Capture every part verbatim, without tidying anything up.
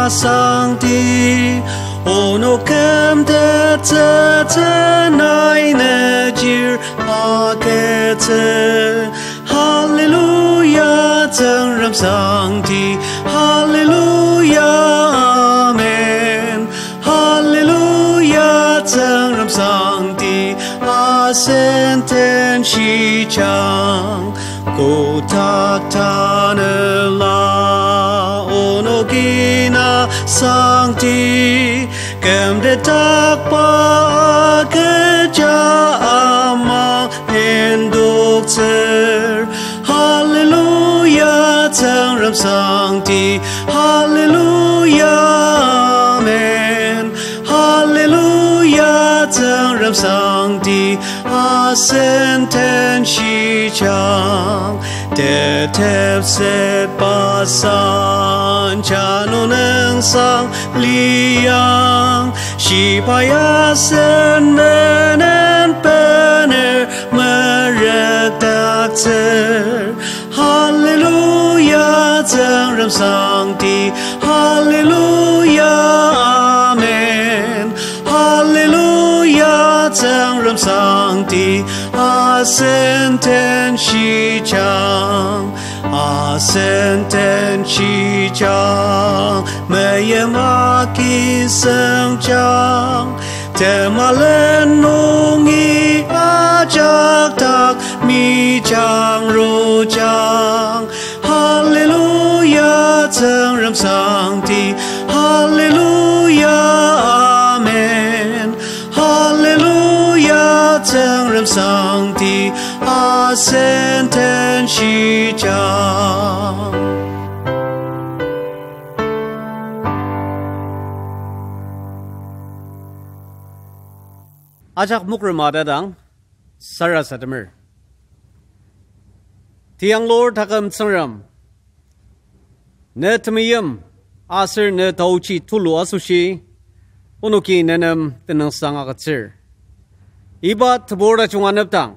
Sangti, onok kümtettsütsü nai nüjir agütsü. Hallelujah, Tsüngrem Sangti. Hallelujah, amen. Hallelujah, Tsüngrem Sangti, asen den shijang. Kotak tanela onokina Sangti, kümtetakba agüja ama endoktsür. Hallelujah, Tsüngrem Sangti. Hallelujah, amen. Hallelujah, Tsüngrem Sangti, asen den shijang. Tetepsetba san januneng sang liang, shibai asen menen bener merükdaktsür. Hallelujah, Tsüngrem Sangti. Hallelujah, amen. Hallelujah, Tsüngrem Sangti, asen den shijang, asen den shijang, meim agi sengjang, temalen nungi ajak dak mijang rujang. Hallelujah, Tsüngrem Sangti. Hallelujah, amen. Hallelujah, Tsüngrem Sangti, asen den shijang. Ajak mokrema tadang sarasademer. Tiyanglur taküm Tsüngrem, ne temeim aser ne taochi tulu asoshi, onoki nenem tenüngsang agütsür. Iba tebur tajung anepdang,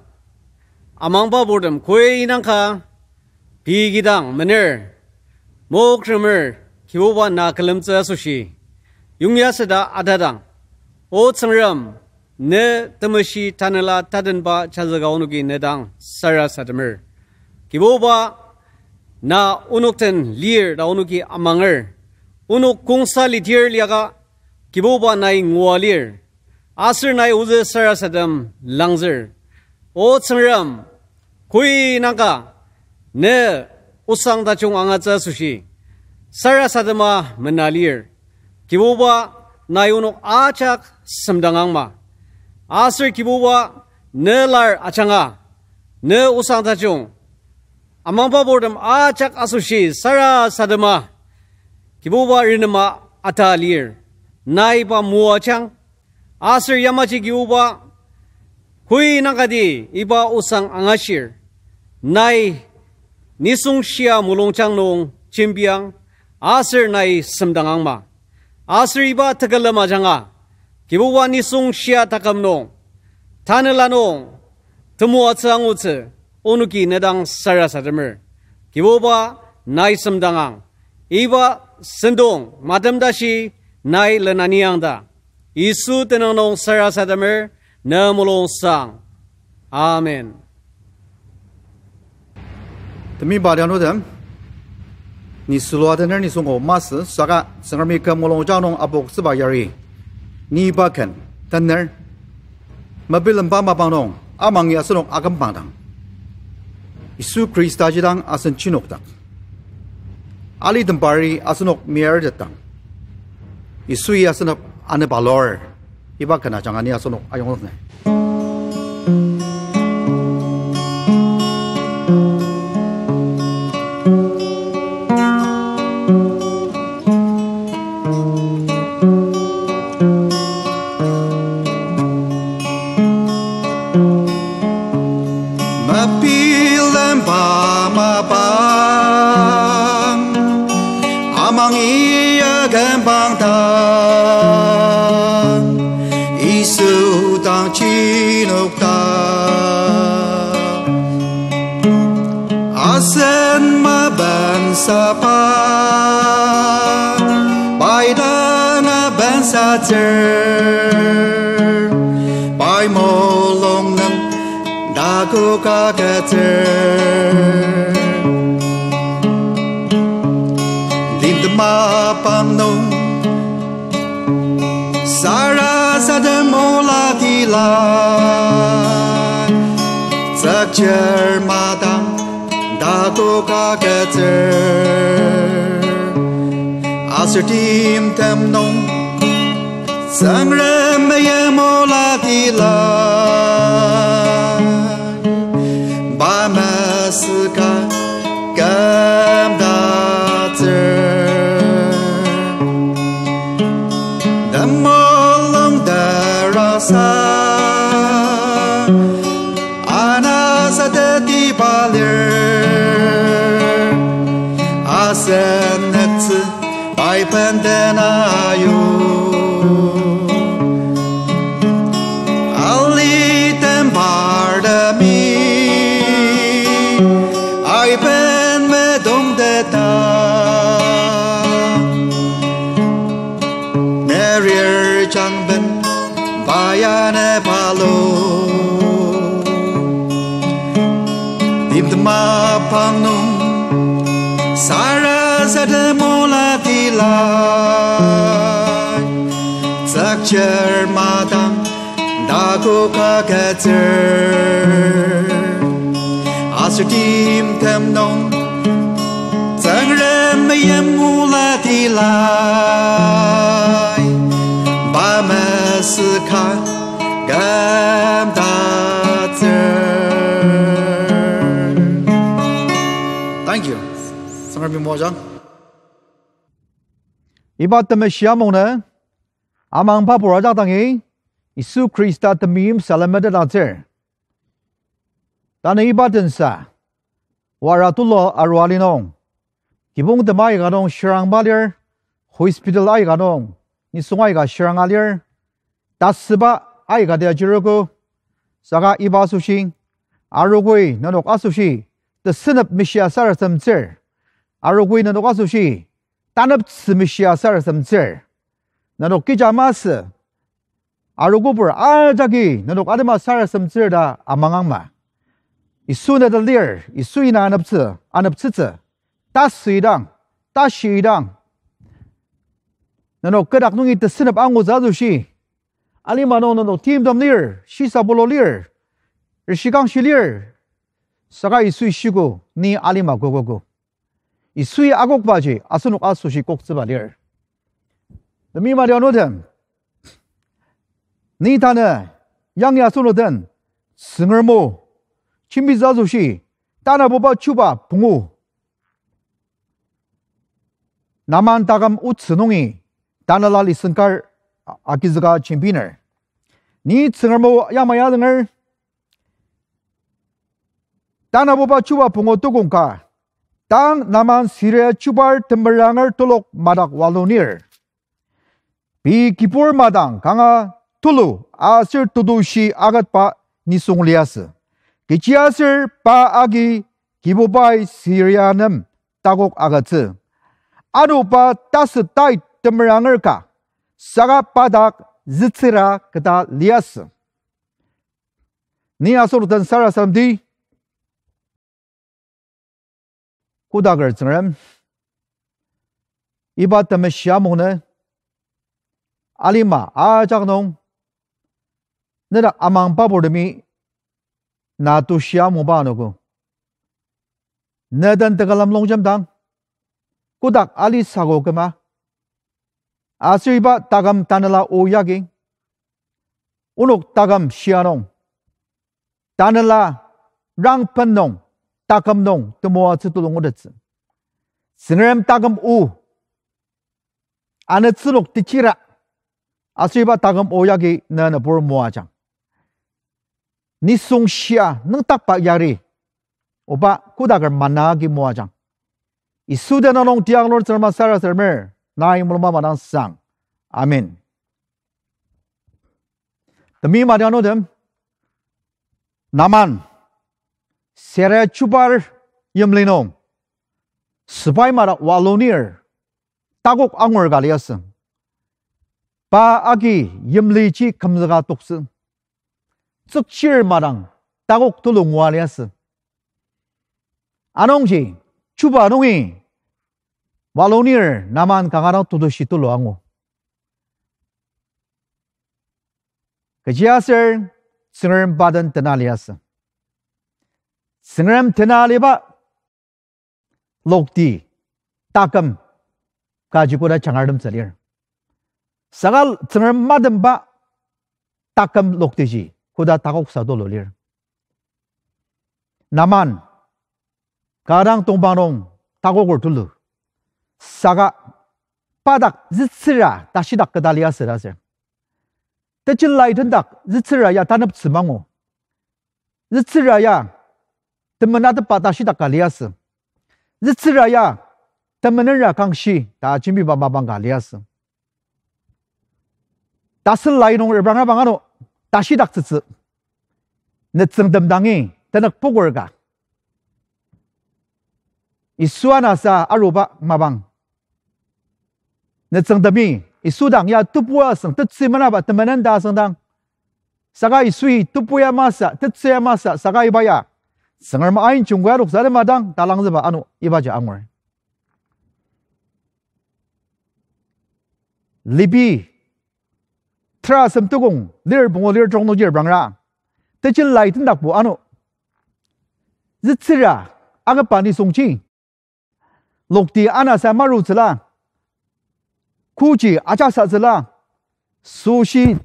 amangba purtem koi inangka, pei kidang mener, mokremer, Kibuba na külemtsü asoshi, yongya süda atadang, O Tsüngrem, ne temeshi tanela tatenba jazüka onoki ne dang sarasademer. Kibuba, na onok den lir ta onoki amanger. Onok kongsa lidir liaka, Kibuba nai ngua lir. Aser nai ozü sarasadem langzür. O Tsüngrem, koi nangka, ne osang tajung angatsü asoshi, sarasadema mena lir. Kibuba, nai onok ajak semdangang ma. Aser Kibuba, ne lar ajanga, ne osang tajung, amangba purtem ajak asoshi sarasadema, Kibuba renema ata lir. Nai pa moajang, aser yamaji Kibuba, koi nangkati iba osang angashir, nai nisung shia mulungjang nung jembiang, aser nai semdangang ma. Aser iba tekülem ajanga, Kibuba nisung shia taküm nung, tanela nung, temoatsü angutsü, onoki ne dang sarasademer. Kibuba, nai semdangang. Iba sentong matem tashi nai lenaniang ta, Yisu tenüng nung sarasademer, ne mulungsang. Amen. Temiba tianudem, ni sülua tener nisung o masü saka Tsüngremi kü mulungjang nung apoktsüba yari, niba ken tener, mebilemba mapang nung amangi asenok akümpang dang, Yisu Khrista jidang asen chinokdak, alidembari asenok meyartetdang, Yisui asenok anebalur, iba ken ajanga ni asenok ayongzükner. Mebilemba mapang, amangi akümpang dang, Yisu dang chinokdak, asen mapang saba, pai Tsür, pai mulung nem takok agütsür. Timtem mapang nung sarasadem ola tila, tsükchir madang takok agütsür. Aser timtem nung Tsüngrem meim ola tila, pa mesüka kümdaktsür. Temulung terasa anasa tetiba lir, asen nüktsü pai bendena ayu. Aliten partemi aiben metongteta, merir jangben pa ya ne palu. Timtem mapang nung sarasadem ola tila, tsükchir madang takok agütsür. Aser timtem nung Tsüngrem meim ola tila, pa mesüka kümdaktsür. Thank you. Tsüngremi moajang. Iba temeshi amungnü, amang pabur ajak dangi, Yisu Khrista temeim salem metetdaktsür. Tanü iba tensa, wara tulu arua li nung, kibong tema aika nung shirangba lir, hospital aika nung, nisung aika shiranga lir, tasüba aika tia jirogo, saka iba asoshi, arogoi nenok asoshi, tesünep meshia sarasademtsür, arogoi nenok asoshi, taneptsü meshia sarasademtsür, nenok kija masü, arogopur ajaki nenok atema sarasademtsür ta amangang ma. Yisu neden lir, Yisu ina aneptsü, aneptsütsü, tasüidang, tashiidang. Nenok kedak nungi tesünep angutsü asoshi, alima nung nenok timtem lir, shisabulu lir, rishikangshi lir, saka Yisui shiko ni alima kokogo. Yisui akokbaji asenok asoshi koktsüba lir. Temi madi anutem, ni tanü yangi asenok den Tsüngrem o jembitsü asoshi, tanabuba chuba pungu Naman taküm otsü nungi tanela lesson kar agizüka jembiner. Ni Tsüngrem o yamai azünger, tanabuba chuba pungu tukong ka, tang Naman Siria chubar temeranger telok madak walunir. Pei kibur madang kanga tulu aser tetushi agütba nisung liasü. Kechiaser pa agi Kibubai Siria nem takok agütsü. Ano pa tasü tai temeranger ka, saka pa dak zütsüra keta liasü. Ni asenok den sarasademdi. Kodaker Tsüngrem, iba temeshi amungnü alima ajak nung nedak amang paburtemi na tushi amungba anogo. Ne den tekülem longjemdang kodak ali sako küma, aser iba taküm tanela o yagi, onok taküm shia nung, tanela rangpen nung, taküm nung temoatsü tulu ngutettsü. Tsüngrem taküm o, anütsülok techira, aser iba taküm o yagi ne nübur moajang. Nisung shia nüngdakba yari, oba kodaker mana agi moajang. Yisu tenüng nung tiang lur Tsüngrem sarasademer, nai mulungba madang sang. Amen. Temi madi anutem, Naman, Siria chubar yimli nung, sepai madak walunir, takok angur ka liasü. Pa agi yimliji kümzüka toktsü. Tsükchir madang takok tulu ngua liasü. Anungji, chuba nungi, walunir Naman kanga dang tetushi tulu angu. Kechiaser Tsüngrem pa den tena liasü. Tsüngrem tena aliba lokti, taküm, kaji koda jangartemtsü lir. Saka Tsüngrem matemba taküm loktiji koda takoksa tulu lir. Naman, kanga dang tongpang nung takoker tulu. Saka pa dak zütsüra tashidak keta liasü ta ser. Tejen lai tendak zütsüra ya taneptsü mangu. Zütsüra ya temenatepba tashidak ka liasü. Zütsüra ya temenenra kangshi ta jembiba mapang ka liasü. Tasü lai nung reprangra bang ano tashidaktsütsü. Nütsüngtem dangi tenük pukur ka. Yisu anasa aruba mapang. Nütsüngtemi Yisu dang ya tebu asüng, tetsü menaba temenen ta asüngdang. Saka Yisui tebu ya masü, tetsü ya masü, saka iba ya Tsüngrem ain jungka adoksa tema dang talangzüba ano ibaji angur. Lebi, tera asem tukong lir pungu lir trok nungji reprangra. Tejen lai tendakbo ano. Zütsüra, akaba nisungji. Lokti anasa marutsüla. Koji ajasatsüla. Süshi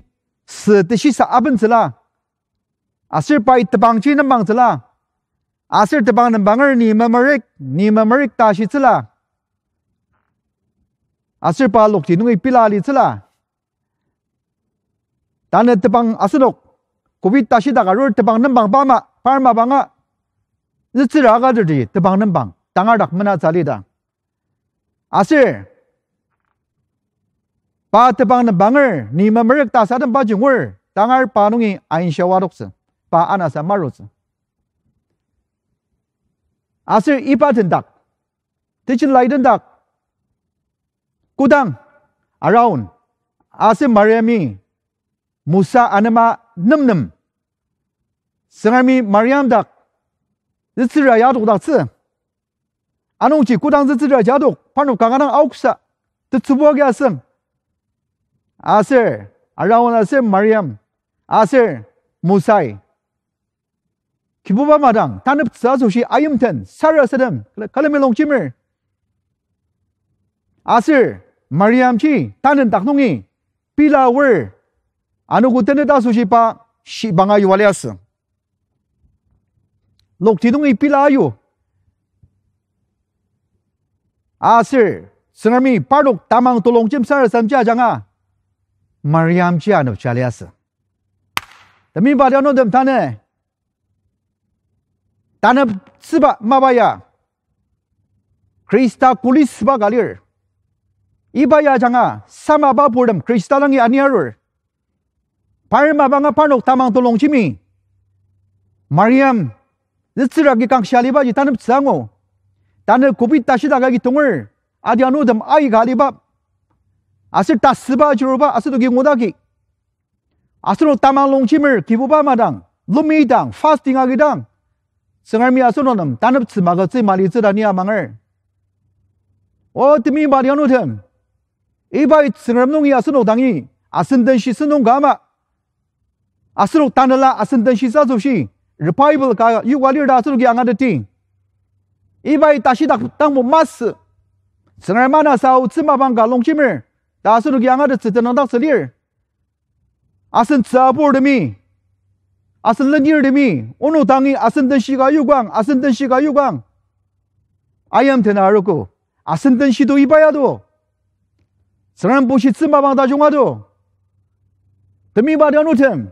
sü teshisa abentsüla. Aser pai tebangji nembangtsüla. Aser tebang nembanger ni memerük, ni memerük ta shitsüla. Aser pa lokti nungi pila alitsüla. Tanü tebang asenok, covid tashidak arur tebang nembang pa ama, par mapanga, zütsüra akaterji tebang nembang, tangar dak menatsü alidang. Aser, pa tebang nembanger, ni memerük ta sademba jungur, tangar pa nungi ainshia adoktsü, pa anasa marutsü. Aser iba tendak, tejen lai tendak, kodang, Aron, aser Mariami, Mosa anema nemnem, Tsüngremi Mariam dak, zütsüra ya adokdaktsü. Anungji kodang zütsüra ya adok, parnok kanga dang aoksa, tetsübu agi asüng. Aser, Aron aser Mariam, aser, Mosai. Kibuba madang, taneptsü asoshi ayimten, sarasadem, külemi longjemer. Aser, Mariamji, tanen dak nungi, pila aor, anogo tenet asoshi pa, shibanga yua liasü. Lokti nungi pila ayu. Aser, Tsüngremi parnok tamang tulongjem sarasademji ajanga, Mariamji anepja liasü. Temeiba tianutem tanü, taneptsüba mapa ya, Khrista kuli süba ka lir. Iba ya ajanga, samaba purtem Khrista dangi aniarur. Par mapanga parnok tamang tulongjemi, Mariam, zütsüra agi kangshia alibaji taneptsü angu. Tanü covid tashidak agi tonger, adi anutem aika aliba. Aser tasüba ajuruba asenoki ngudaki. Asenok tamang longjemer Kibuba madang, lumi dang, fasting agi dang, Tsüngremi asenok nem taneptsü magütsü malitsü ta ni amanger. O temeiba tianutem, ibai Tsüngrem nungi asenok dangi, asen den shisa nung ka ama, asenok tanela asen den shisa asoshi, revival ka yoka lir ta asenoki angateti. Ibai tashidak dangbo masü, Tsüngrem anasa aotsü mapang ka longjemer ta asenoki angatettsü tenüngdaktsü lir. Asen tsüburtemi, asen lenirtemi, onok dangi asen den shika yokang, asen den shika yokang. Ayimten arogo, asen den shido iba ya do. Tsüngrem bushitsü mapang tajung ado. Temeiba tianutem,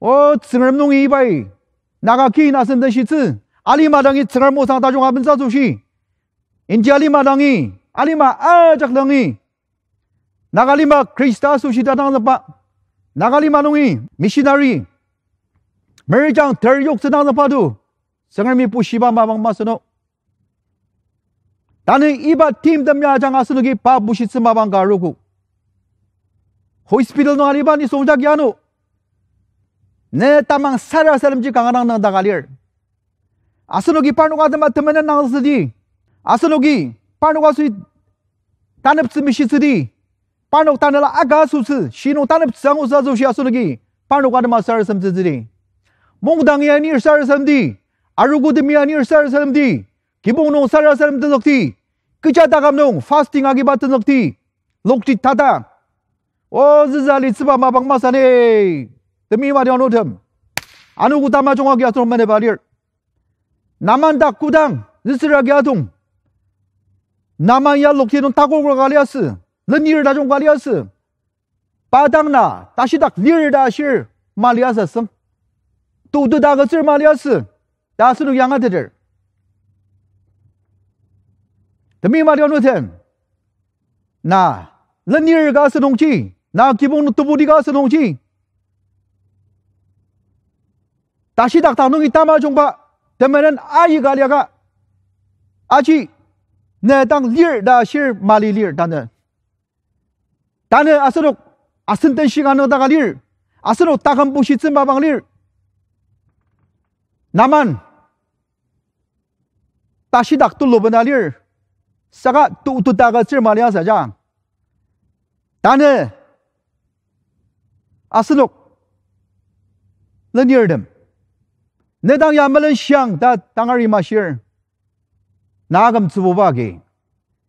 o Tsüngrem nungi ibai, Naga kin asen den shitsü, alima dangi Tsüngrem osang tajung abentsü asoshi, India lima dangi, alima ajak dangi, Naga lima Khrista asoshi tatangzükba, Naga lima nungi missionary, merijang ter yoktsü tangzükba do, Tsüngremi bushiba mapang masü no. Tanü iba timtem ya ajanga asenoki pa bushitsü mapang ka arogo. hospital nung aliba nisung jagi ano, ne tamang sarasademji kanga dang nüngdaka lir. Asenoki parnok atema temenen nangzüdi. Asenoki parnok asü taneptsü mishitsüdi. Parnok tanela aka asütsü, shi nung taneptsü angutsü asoshi asenoki parnok atema sarasademtsütsüdi. Mungdangi anir sarasademdi, arogotemi anir sarasademdi, kibong nung sarasadem tenzükdi, kecha taküm nung fasting agiba tenzükdi, lokti tata. O züza litsüba mapang masani, temeim adianutem, anogo tamajung agi asenok meneba lir. Naman dak kodang zütsür agi atong, Naman ya lokti nung takoker ka liasü, lenir tajung ka liasü, pa dang na tashidak lir ta ashir maliasü süng, tututa agütsür maliasü ta asenoki angateter. Temeim adianutem, na lenir ka asünungji, na kibong nung tebudi ka asünungji, tashidak dang nungi tamajungba temenen aika liaka, aji ne dang lir ta ashir mali lir tanü. Tanü asenok asen tenshi ka nüngdaka lir, asenok taküm bushitsü mapang lir. Naman tashidak tulu bena lir, saka tututa agütsür maliasü ja. Tanü asenok lenirtem, ne dang ya melenshiang ta tangari mashir, na akümtsübuba agi,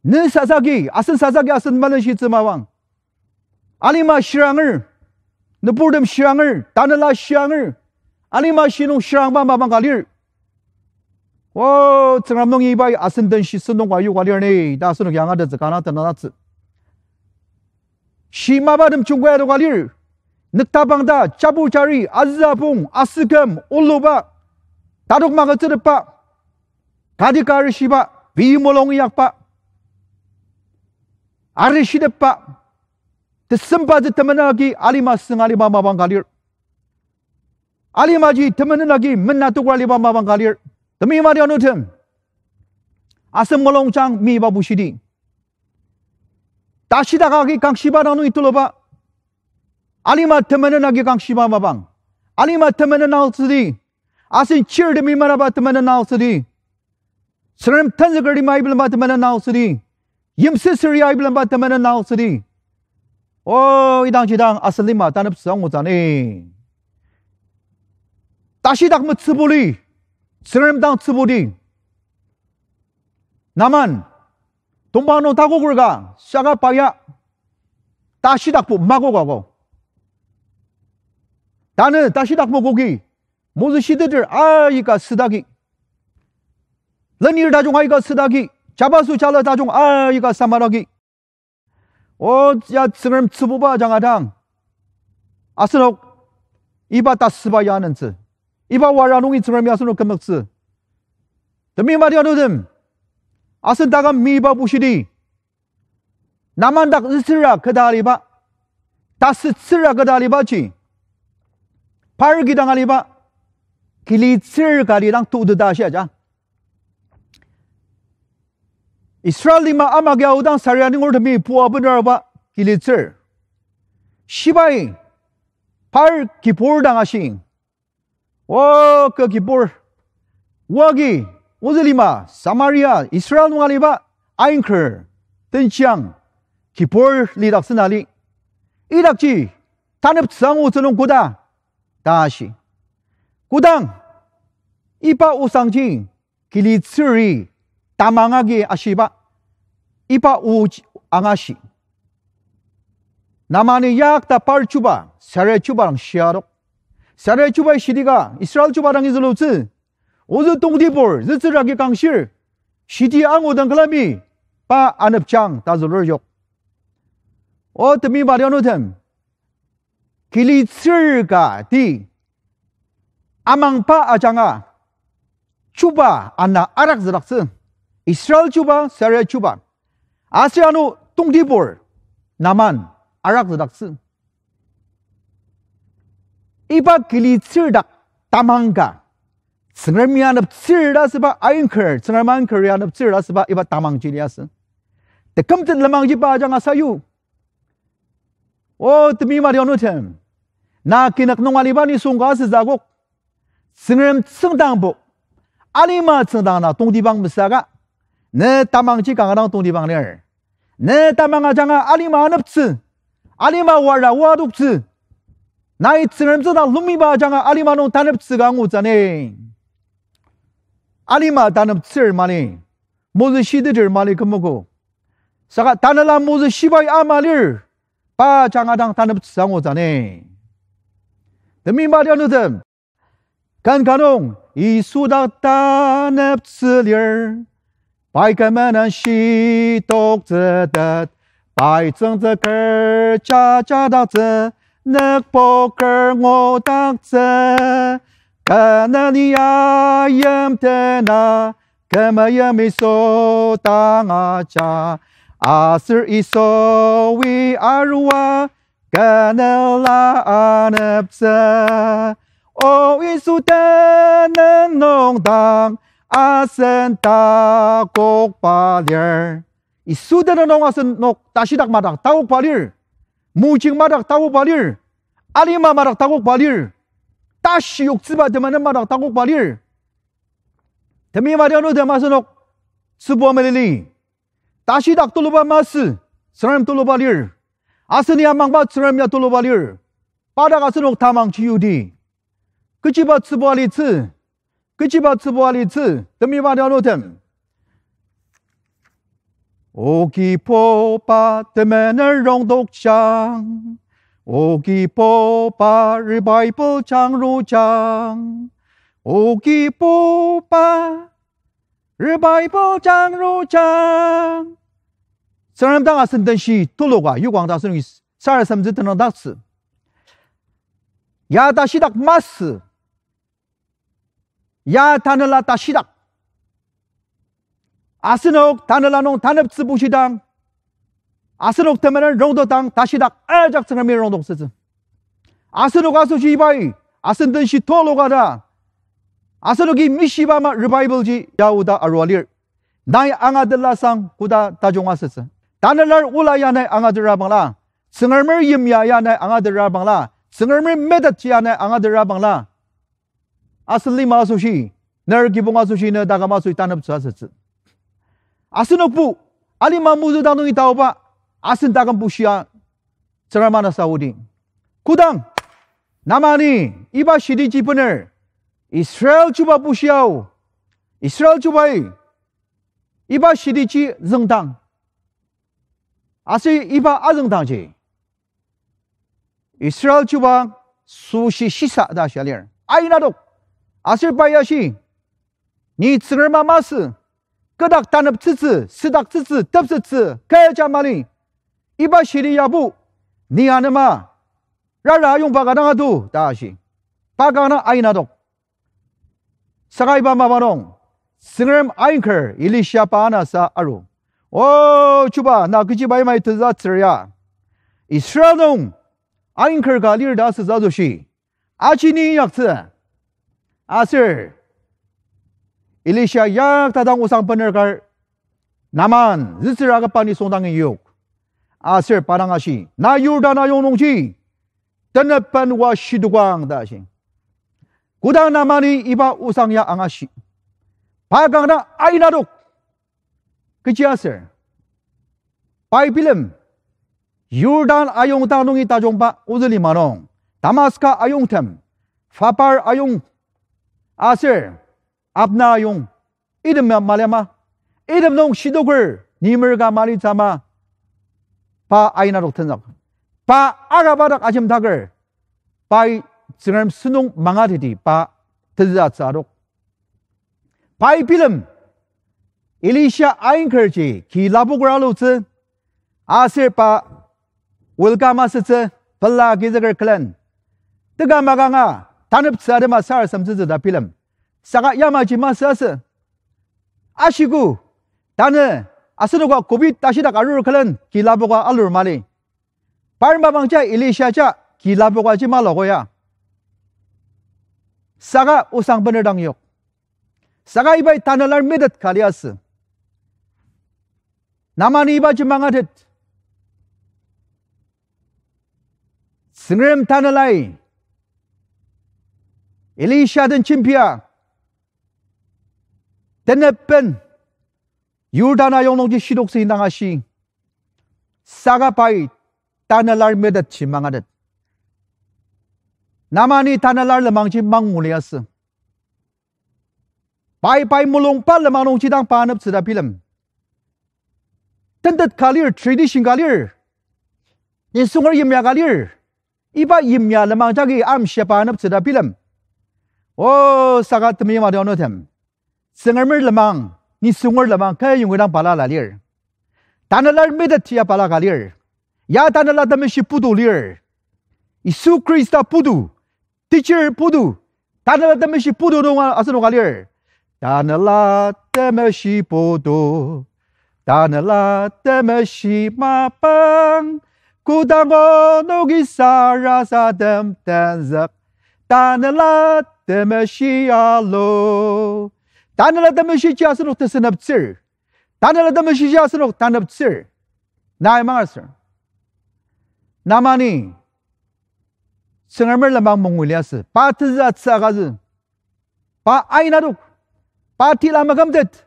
ne sasagi, asen sasagi asen melenshitsü mapang. Alima shiranger, nüburtem shiranger, tanela shiranger, alima shi nung shirangba mapang ka lir. O, Tsüngrem nungi ibai asen tenshi sentong ka yoka lir ni ta asenoki angatettsü kanga tenüngdaktsü. Shi mapatem jungkai adoka lir. Nüktapang ta, jabu jari, azüzapong, asüküm, oluba, tadok magütsütepba, kati ka arishiba, pei mulung inyakba, arishitepba, tesembatsü temenen agi alima sünga aliba mapang ka lir. Alimaji temenen agi mena tokra aliba mapang ka lir. Temeim adianutem, asen mulungjang miba bushidi, tashidak agi kangshiba dang nungi tuluba, alima temenen agi kangshiba mapang, alima temenen nangzüktsüdi, asen chirtemi manaba temenen nangzüktsüdi, Tsüngrem tenzükertemi aibilemba temenen nangzüktsüdi, yimsüsüri aibilemba temenen nangzüktsüdi. O, idangji dang asen lima taneptsü angutsü ni, tashidak metsübuli, Tsüngrem dang tsübudi. Naman tongpang nung takoker ka saka pa ya tashidakbo makoka ko. Tanü tashidak makoki, Moses shiteter aika südagi, lenir tajung aika südagi, jabaso jala tajung aika samadagi, o, ya Tsüngrem tsübuba ajanga dang asenok iba tasüba ya anentsü, iba wara nungi Tsüngrem ya asenok kümzüktsü. Temeim adianutem, asen taküm miba bushidi, Naman dak zütsüra keta aliba, tasütsüra keta alibaji, par kidang aliba, kilitsür ka lidang tuteta shia ja. Israel lima ama agi aodang Sari aningurtemi pua bener aruba kilitsür, shibai par kibur dang ashi. O, kü kibur, o agi ozü lima Samaria, Israel nung aliba ainker tenchiang kibur lidaktsüna li, idakji taneptsü angutsü nung koda ta ashi. Kodang iba osangji kilitsüri tamang agi ashiba, iba o angashi. Namani yakta par chuba, Sari chuba dang shiadok. Sari chubai shidi ka Israel chuba dangi zülutsü, ozü tongtibur zütsür agi kangshir, shidi angu dang külemi pa anepjang ta zülur yok. O temeim adianutem, kilitsür ka ti amangba ajanga chuba ana arakzüdaktsü, Israel chuba, Sari chuba, aser ano tongtibur Naman arakzüdaktsü. Iba kilitsür dak tamang ka, Tsüngremi aneptsür ta asüba ainker, Tsüngrem ainker aneptsür ta asüba iba tamangji liasü. Tekümtet lenmangji pa ajanga sayu, O temeim adianutem, na kinük nung aliba nisung ka asütsü akok. Tsüngrem tsüngdangbo, alima tsüngdang na tongtibang mesüaka, ne tamangji kanga dang tongtibang lir. Ne tamang ajanga alima aneptsü, alima wara oa adoktsü. Nai Tsüngrem tsüngdang lumiba ajanga alima nung taneptsü ka angutsü ni. Alima taneptsür mali, Moses shiteter mali kümogo. Saka tanela Moses shibai ama lir, pa ajanga dang taneptsü angutsü ni. Temeim adianutem, ken ka nung Yisu dak taneptsü lir, pai kümenen shitoktsütet, pai tsüngtsüker jajadaktsü, nükpoker ngudaktsü, kü neni ayimtena, kü meimi Yisu dang aja, aser Yisui arua, kü nela aneptsü. O Yisu tenüng nung dang asen takokba lir. Yisu tenüng nung asenok tashidak madak takokba lir. Mojing madak takokba lir. Alima madak takokba lir. Tashi yoktsüba temenen madak takokba lir. Temeim adianutem, asenok tsübua melili. Tashidak tuluba masü, Tsüngrem tuluba lir. Asen ya mangba Tsüngrem ya tuluba lir. Padak asenok tamang chiyudi. Kechiba tsübua alitsü. Kechiba tsübua alitsü, temeim adianutem. O Kibuba, temenen rongdokjang. O Kibuba, revival jangrujang. O Kibuba, revival jangrujang. Tsüngrem dang asen denshi tuluka yokang ta asenoki sarasademtsü tenüngdaktsü. Ya tashidak masü. Ya tanela tashidak. Asenok tanela nung taneptsü bushidang, asenok temenen rongdodang tashidak ajak Tsüngremi rongdoksütsü. Asenok asoshi ibai, asen denshi tuluka ta, asenoki mishiba ama revival ji yaoda arua lir. Nai angatetla sang koda tajung asütsü. Tanelar ola ya nai angatetra bangla, Tsüngremer yimya ya nai angatetra bangla, Tsüngremer metet ya nai angatetra bangla, asen lima asoshi, ner kibong asoshi, ne taküm asoshi taneptsü asütsü. Asenokbo alima mozü dang nungi taoba, asen taküm bushia Tsüngrem anasa odi. Kodang namani iba shitiji bener Israel chuba bushiao, Israel chubai iba shitiji züngdang, aser iba azüngdangji Israel chuba süshi shisa ta shia lir. Ain adok. Aser pai ashi, ni Tsüngrem ama masü, kü dak taneptsütsü, südaktsütsü, tepsettsü, kecha mali. Iba shiri yabo, ni anema rara ayongba ka dang atu ta ashi. Pa kanga ain adok. Saka iba mapa nung, Tsüngrem ainker Elisha pa anasa aru, O chuba, na kechiba imai tezütsür ya? Israel nung ainker ka lir ta sütsü asoshi, aji ni inyaktsü. Aser Elisha yakta dang osang bener kar, Naaman zütsür akaba nisung dangi yok. Aser pa dang ashi, Na Jordan ayong nungji tenepen oa shidokang ta ashi. Kodang Naamani iba osang ya angashi, pa kanga ain adok. Kechiaser pai bilem, Jordan ayong dang nungi tajungba ozü lima nung, Damaska ayongtem, Papar ayong, aser Abana ayong, item ya mali ama, item nung shidoker nimer ka malitsü ama, pa ain adok tenzük. Pa araba dak ajemdaker, pai Tsüngrem sentong mangateti pa tezütsü adok. Pai bilem, Elisha ainkerji ki lapoker alutsü, aser pa welcome asütsü, pela agizüker külen, teka makanga taneptsü atema sarasademtsütsü ta bilem. Saka yamaji masü asü, ashiko, tanü asenoka covid tashidak arur külen ki lapoka alur mali. Par mapangja Elisha ja ki lapokaji malokoya. Saka osang bener dang yok. Saka ibai tanelar metet ka liasü. Naamani ibaji mangatet. Tsüngrem Tanelai Elisha den jembia, tenepen Jordan ayong nungji shitoktsü indang ashi, saka pai tanelar metetji mangatet. Namani tanelar lenmangji mangu liasü. Pai, pai mulungba lenmang nungji dang pa aneptsü ta bilem. Tentet ka lir, tradition ka lir, nisunger yimya ka lir, iba yimya lenmang jagi amshia pa aneptsü ta bilem. O, saka temeim adi onütem, Tsüngremer lenmang, nisunger lenmang kü yongi dang balala lir. Tanelar metetji ya balaka lir. Ya Tanela Temeshi putu lir. Yisu Khrista putu, teacher putu, Tanela Temeshi putu nunga asenoka lir. Tanela Temeshi putu, Tanela Temeshi mapang, kodang onoki sarasadem tenzük, Tanela Temeshi alu. Tanela Temeshiji asenok teseneptsür. Tanela Temeshiji asenok taneptsür. Nai mangaser, namani Tsüngremer lenmang mangu liasü. Pa tezü atsü agütsü. Pa aina dok. Pa tila makümtet.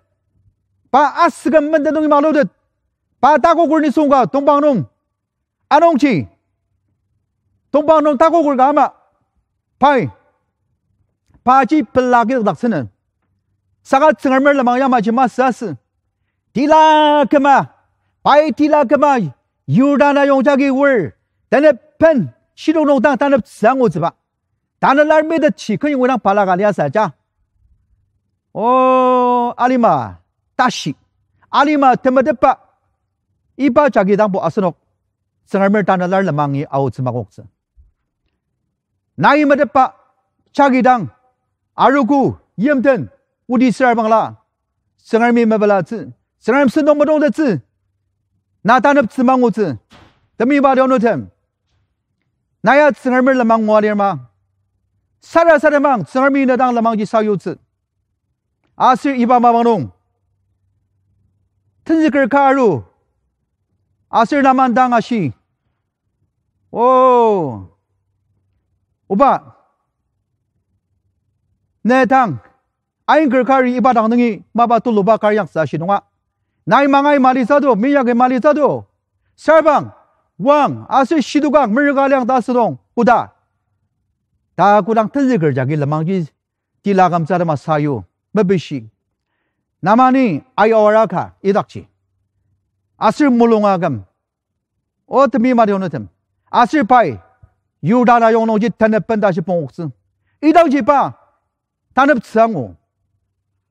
Pa asüküm menden nungi malutet. Pa takoker nisung ka tongpang nung. Anungji tongpang nung takoker ka ama, pai, paji pela kidaktsünü. Saka Tsüngremer lenmang yamaji masü asü. Tila küma, pai tila küma, Jordan ayong jagi oar, tenepen shidong nung dang taneptsü angutsüba. Tanelar metetji kü yongi dang balaka liasü ja. O, alima tashi, alima temetetba, iba jagi dangbo asenok Tsüngremer tanelar lenmangi aotsü makoktsü. Nai metetba jagi dang, arogo, yimten, odi süra bangla, Tsüngremi mepelatsü, Tsüngrem sentong metongtettsü, na taneptsü mangutsü. Temeim adi onütem, na ya Tsüngremer lenmang ngua lir ma? Sarasademang Tsüngremi ne dang lenmangji sayutsü. Aser iba mapang nung tenzüker ka aru, aser na man dang ashi, O, Oba, ne dang, ainker kari iba dang nungi mapa tuluba kar yaktsü ashi nunga, nai mangai malitsü do, minyaki malitsü do, sarbang, wang aser shidukang merüka liang ta asüdong koda, ta kodang tenzüker jagi lenmangji tila kümtsü atema sayu, mepishi. Namani ayawara ka idakji, aser mulung aküm, o temeim adi onütem, aser pai Jordan ayong nungji tenepen tashi pongoktsü. Idangji pa taneptsü angu.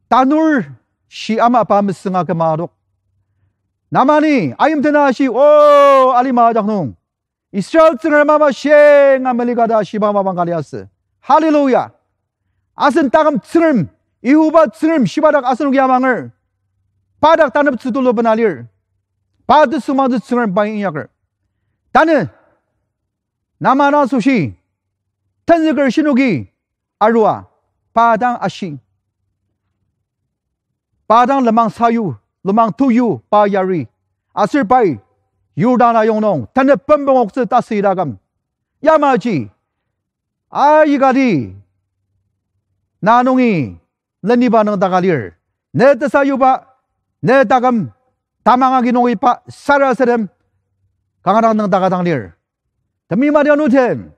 Tanur shi ama pa mesünga küma adok. Namani ayimtena ashi, O, alima ajak nung Israel Tsüngrem ama shinga melika ta shiba mapang ka liasü. Hallelujah. Asen taküm Tsüngrem, Yihoba Tsüngrem shiba dak asenoki amanger. Pa dak taneptsü tulu bena lir. Pa tesüngmangtsü Tsüngrem pai inyaker. Tanü namana asoshi tenzüker shinoki arua, pa dang ashi, pa dang lenmang sayu, lenmang tuyu pa yari. Aser pai Jordan ayong nung tenepen pongoktsü tasü idaküm. Yamaji aikati na nungi leniba nüngdaka lir. Ne tesayuba, ne taküm tamang agi nungi pa sarasadem kanga dang nüngdaka dang lir. Temeim adi onütem,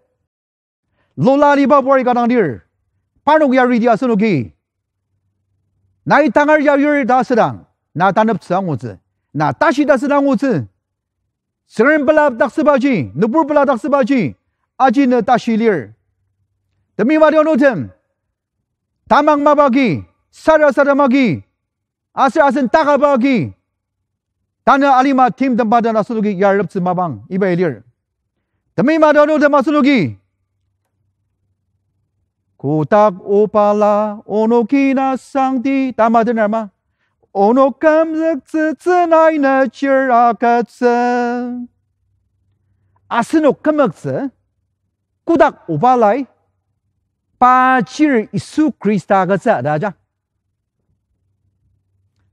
lula liba bor ka dang lir. Parnok yaridi asenoki nai tangar yayur ta asüdang, na taneptsü angutsü, na tashi ta asüdang angutsü. Tsüngrem peladaktsübaji, nübur peladaktsübaji, aji ne tashi lir. Temeim adi onütem, tamang mapa agi, sarasadem agi, aser asen takaba agi, tanü alima timtemba den asenoki yareptsü mapang iba lir. Temeim adi onütem asenoki, Kotak obala onoki na sangti ta ama dener ma? Onok kümzüktsütsü nai ne chir agütsü. Asenok kümzüktsü, kotak obalai pa chir Yisu Khrista agütsü ta aja.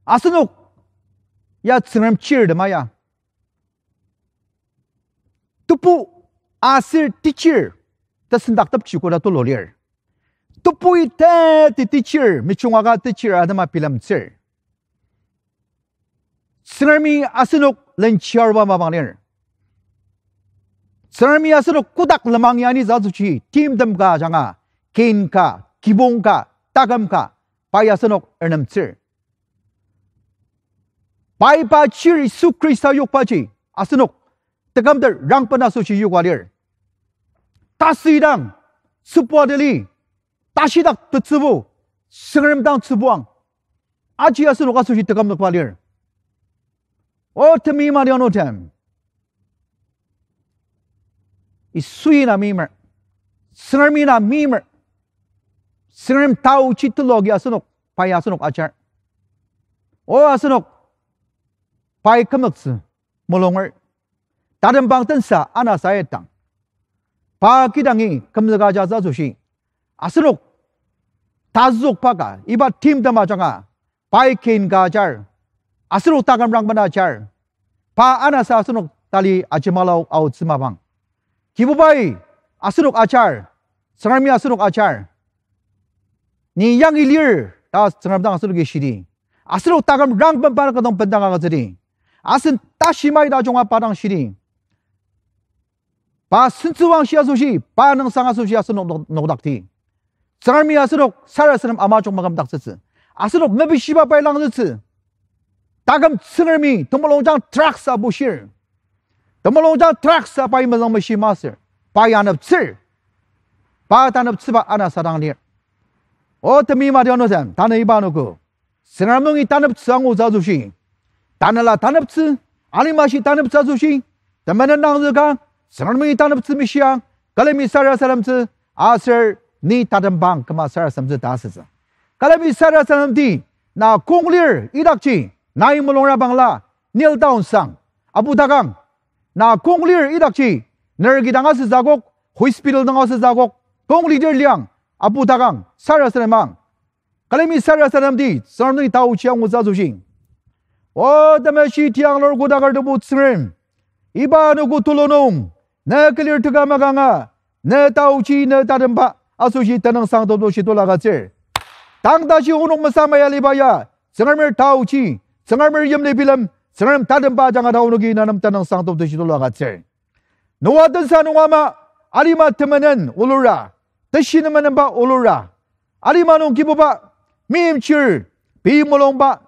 Asenok ya Tsüngrem chir tema ya, tebu Aser techir tesendaktepji koda tulu lir. Tebui teti techir, mechungaka techir atema bilemtsür. Tsüngremi asenok lenchiaruba mapang lir. Tsüngremi asenok kotak lenmang ya ni asoshi, timtem ka ajanga, kin ka, kibong ka, taküm ka, pai asenok ernemtsür. Pai pa chir Yisu Khrista yokbaji, asenok tekümtet rangben asoshi yoka lir. Tasüidang, tsübua tali, tashidak tetsübu, Tsüngrem dang tsübuang. Aji asenok asoshi tekümnokba lir. O temeim adianutem, Yisui na meimer, Tsüngremi na meimer, Tsüngrem taochi tulu agi asenok, pai asenok ajar. O asenok, pai kümzüktsü mulunger. Tatembang tensa anasa etang, pa kidangi kümzüka aja asoshi, asenok tazükba ka, iba timtem ajanga, pai kin ka ajar, asenok taküm rangben ajar, pa anasa asenok tali ajemalau aotsü mapang. Kibubai asenok ajar, Tsüngremi asenok ajar. Ni yangi lir ta Tsüngrem dang asenoki shidi. Asenok taküm rangben pa kü nung bendang agütsüdi. Asen tashi mai tajunga pa dang shidi. Pa sentsüwangshi asoshi, pa nüngsang asoshi asenok nok-, nokdakti. Tsüngremi asenok sarasadem amajung makümdaktsütsü. Asenok mepishiba pai langzütsü. Taküm Tsüngremi temulungjang traksa bushir. Temulungjang traksa pai mezüngmeshi masür. Pai aneptsür. Pa taneptsüba anasadang lir. O temeim adianutem, tanü iba anogo Tsüngrem nungi taneptsü angutsü asoshi, tanela taneptsü, alimashi taneptsü asoshi, temenen nangzüka, Tsüngrem nungi taneptsü mishia, külemi sarasademtsü, aser ni tatembang küma sarasademtsü ta asütsü. Külemi sarasademdi, na kong lir idakji, nai mulungra bangla, kneel down sang, apu takang. Na kong lir idakji, ner kidang asütsü akok, hospital nung asütsü akok, kong lidir liang, apu takang, sarasademang. Külemi sarasademdi, Tsüngrem nungi taochi angutsü asoshi. O temeshi tiang lur kodaker tebu Tsüngrem, iba anogo tulu nung, ne külir teka makanga, ne taochi ne tatemba asoshi tenüngsang tepdokshi tulu agütsür. Tang tashi onok mesama ya aliba ya, Tsüngremer taochi, Tsüngremer yimli bilem, Tsüngrem tatemba ajanga ta onoki na nem tenüngsang tepdokshi tulu agütsür. Noa tensa nung ama, alima temenen olura, teshi nemenenba olura, alima nung Kibuba, meimchir, pei mulungba,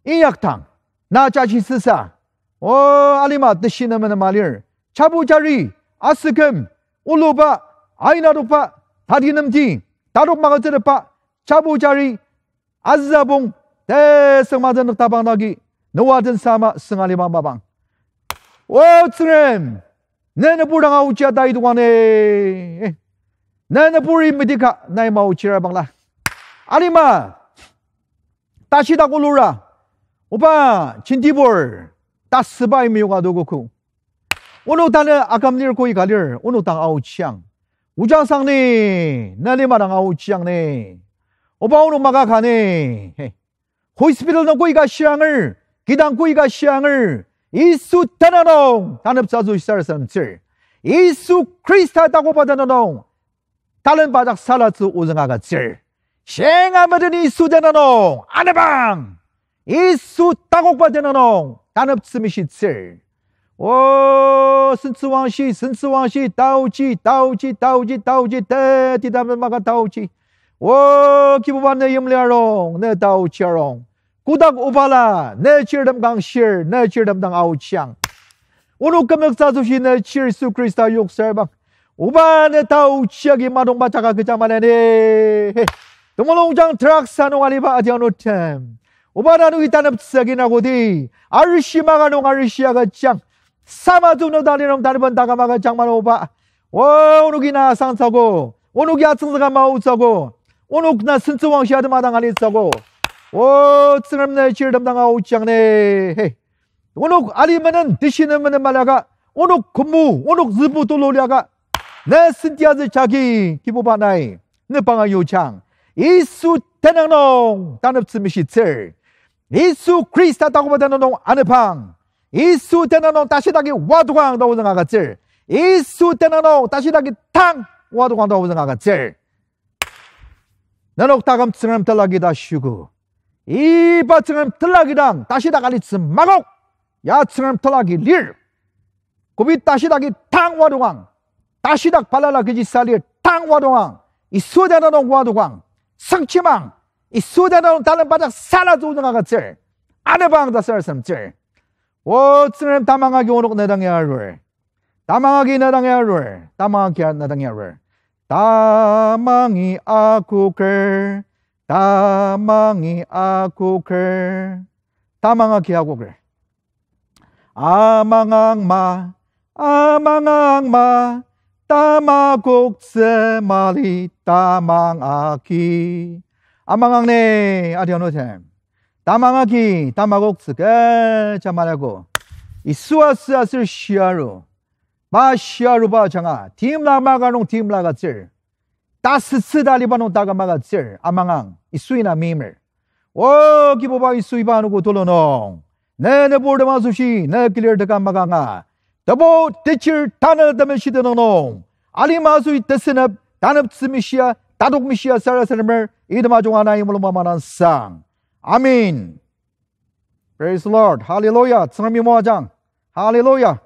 inyaktang, na jaji süsa, o, alima teshi nemenenba lir, chabu jari, asüküm, oluba, ainadokba, tatinemti, tadok magütsütepba, chabu jari, azüzabong, tesüngmangtsü nüktabang dagi, Noa tensa ama sünga lima mapang. O Tsüngrem, ne nübur dang aochia tai tukang ne. Ne nüburi medika nai maochira bangla, alima tashidak olura, oba, jentibur, tasüba imyoka dokogo. Onok tanü aküm lir, koi ka lir, onok dang aochiang. Ojangsang ni, na lima dang aochiang ni. Oba, onok maka ka ni. Hospital nung koi ka shianger, kidang koi ka shianger, Yisu tenüng nung taneptsü asoshi sarasademtsür. Yisu Khrista takokba tenüng nung talenba ajak salatsü ozüng agütsür. Shinga meden Yisu tenüng nung anepang. Yisu takokba tenüng nung taneptsü mishitsür. O, sentsüwangshi, sentsüwangshi, taochi, taochi, taochi, taochi, teti taben maka taochi. O, Kibuba ne yimli arung, ne taochi arung. Kodak obala, ne chirtem kangshir, ne chirtem dang aochiang. Onok kümzüktsü asoshi ne chir Yisu Khrista yoksarbang. Oba, ne taochi agi madongba jaka kecha mali ni. Temulungjang teraksa nung aliba adianutem, oba, na nungi taneptsü agi na kodi. Arishi maka nung arishi agüjang. Sama zünü dali nung tanüben taküm agüjang mano oba. O, onoki na sangtsüogo. Onoki atsüngzüka maotsüogo. Onok na sentsüwangshi atema dang alitsüogo. O, Tsüngrem, ne chirtem dang aochiang ni. Onok ali menen, teshi nemenen malaka, onok kümu, onok zübu tulu liaka, ne sentiazü jagi, Kibuba, nai ne panga yuchang. Yisu tenüng nung taneptsü mishitsür. Yisu Khrista takokba tenüng nung anepang. Yisu tenüng nung tashidagi wadokang ta ozüng agütsür. Yisu tenüng nung tashidaki tang oa dokang ta ozüng agütsür. Nenok taküm Tsüngrem telaki ta shiogo. Iba Tsüngrem telaki dang tashidak alitsü makok. Ya Tsüngrem telaki lir. Kobi tashidaki tang oa dokang. Tashidak balala kechisa lir tang oa dokang. Yisu tenüng nung oa dokang. Sükchimang. Yisu tenüng nung talem bajak sala ozüng agütsür. Anepang ta sarasademtsür. O Tsüngrem, tamang agi onok ne dang ya arur. Tamang agi ne dang ya arur. Tamang agi ne dang ya arur. Tamangi akoker. Tamangi akoker. Tamang agi akoker. Amangang ma, amangang ma, tamakoktsü mali tamang agi. Amangang ne, adianutem. Tamang agi, tamakoktsü kecha mali ako. Yisu asü aser shiaru. Pa shiaruba ajanga, timla maka nung timla agütsür. Tasütsü ta aliba nung taküm agütsür, amangang, Yisui na meimer. O Kibuba Yisu, iba anogo tulu nung, ne nüburtem asoshi ne kilir teka makanga, Tebu techir Tanü Temeshi tenüng nung, alima asoshi tesünep, taneptsü mishia, tatok mishia sarasademer, item ajunga nai mulung mamansang. Amen. Praise the Lord. Hallelujah. Tsüngremi moajang. Hallelujah.